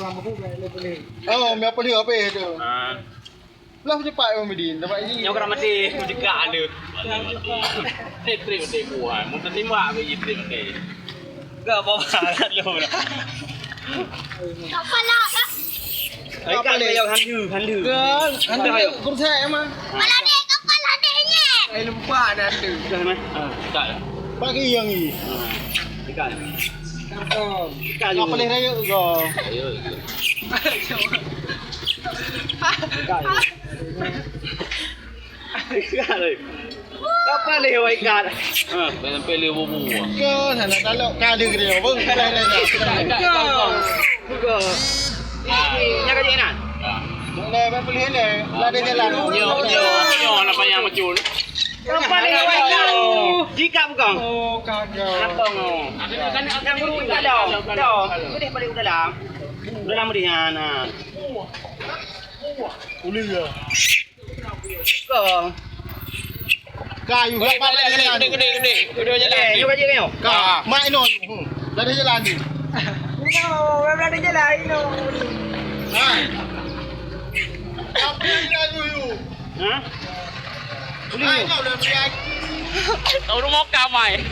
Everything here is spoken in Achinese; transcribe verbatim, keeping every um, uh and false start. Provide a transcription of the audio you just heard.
Oh, mi apa dia apa tu? Ah. Lah cepat Imam Bidin, tempat ini. Nyoe kena mati, ku cekak ada. Hat-trick mati buah. Mun tembak bagi hat-trick mati. Enggak apa-apa, tak perlu lah. Kepala. Hai, kan dia yang handu, handu. Kan, handu. Ayo. Kursi emang. Kepala dia, kepala dia nyet. Eh, lupa dah tu. Dah, mah. Ah, dekat dah. Pagi yang ni. Ah, dekat. Kantong. Dekat je. Kau boleh raya ke kau? Raya je. Dekat je. Dekat je. Apa leh awak ikat? Ha, sampai leh bubu. Ke sana talok kali ke dia. Bang, kalau ada nak. Buka. Buka. Ini, ini, ini, ini. Boleh, boleh, boleh. Lah ada jalan. Nyo, nyo, nyo, nak payah macul. Apa leh awak ikat? Jika bukan. Oh, kagak. Apa ngau? Yang guru tak ada. Tak ada. Boleh balik ke dalam. Dalam dia, nah. Boleh ya. Ka. Ka, yuk, balik, balik, balik, balik, balik, balik, balik, jalan. Eh, yuk, yuk, yuk. Ka, mak ino. Hmm. Dah ada jalan ni. Ino, dah ada jalan, ino. Ha. Apa yang dah yuk, yuk? Ha? Boleh, yuk. Kau dah melihat. Kau rumah kamai.